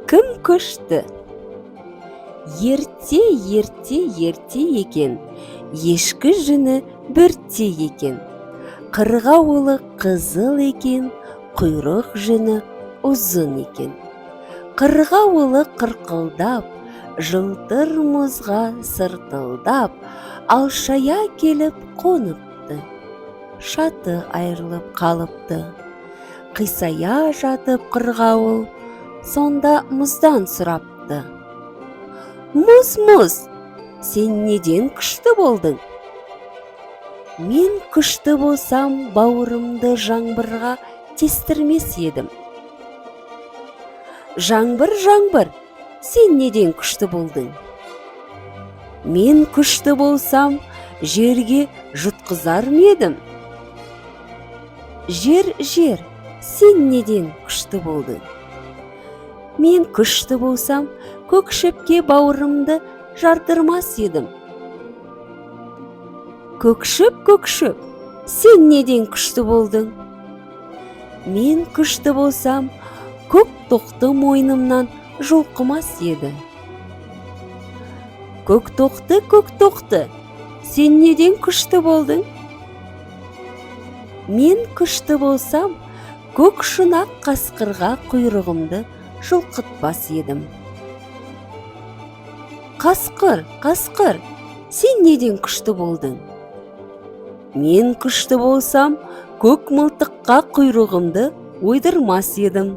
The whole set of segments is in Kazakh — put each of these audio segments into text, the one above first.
Кім күшті? Ерте, ерте, ерте екен, ешкі жүні бөрте екен. Қырғауылы қызыл екен, құйрық жүні ұзын екен. Қырғауылы қырқылдап, жылтыр мұзға сыртылдап, алшая келіп қоныпты. Шаты айырылып қалыпты. Қисая жатып қырғауыл сонда мұздан сұрапты: «Мұз, мұз, сен неден күшті болдың?» «Мен күшті болсам, бауырымды жаңбырға тестірмес едім». «Жаңбыр, жаңбыр, сен неден күшті болдың?» «Мен күшті болсам, жерге жұтқызар ма едім?» «Жер, жер, сен неден күшті болдың?» «Мен күшті болсам, көк шөпке бауырымды жардырмас едім». «Көк шөп, көк шөп, сен неден күшті болдың?» «Мен күшті болсам, көк тоқты мойнымнан жұлқымас еді». «Көк тоқты, көк тоқты, сен неден күшті болдың?» «Мен күшті болсам, көк шұнақ қасқырға құйрығымды жұлқытпас едім». «Қасқыр, қасқыр, сен неден күшті болдың?» «Мен күшті болсам, көк мылтыққа құйрығымды ойдырмас едім».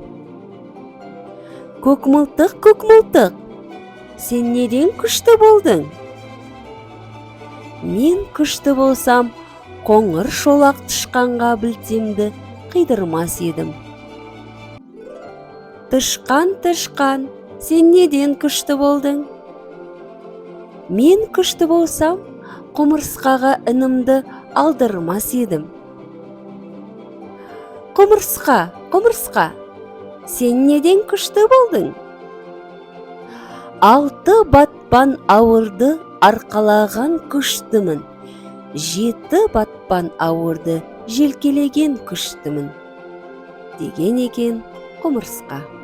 «Көк мылтық, көк мылтық, сен неден күшті болдың?» «Мен күшті болсам, қоңыр шолақ тышқанға білтемді қидырмас едім». «Тышқан, тышқан, сен неден күшті болдың?» «Мен күшті болсам, құмырсқаға інімді алдырмас едім». «Құмырсқа, құмырсқа, сен неден күшті болдың?» «Алты батпан ауырды арқалаған күштімін, жеті батпан ауырды желкелеген күштімін», – деген екен құмырсқа.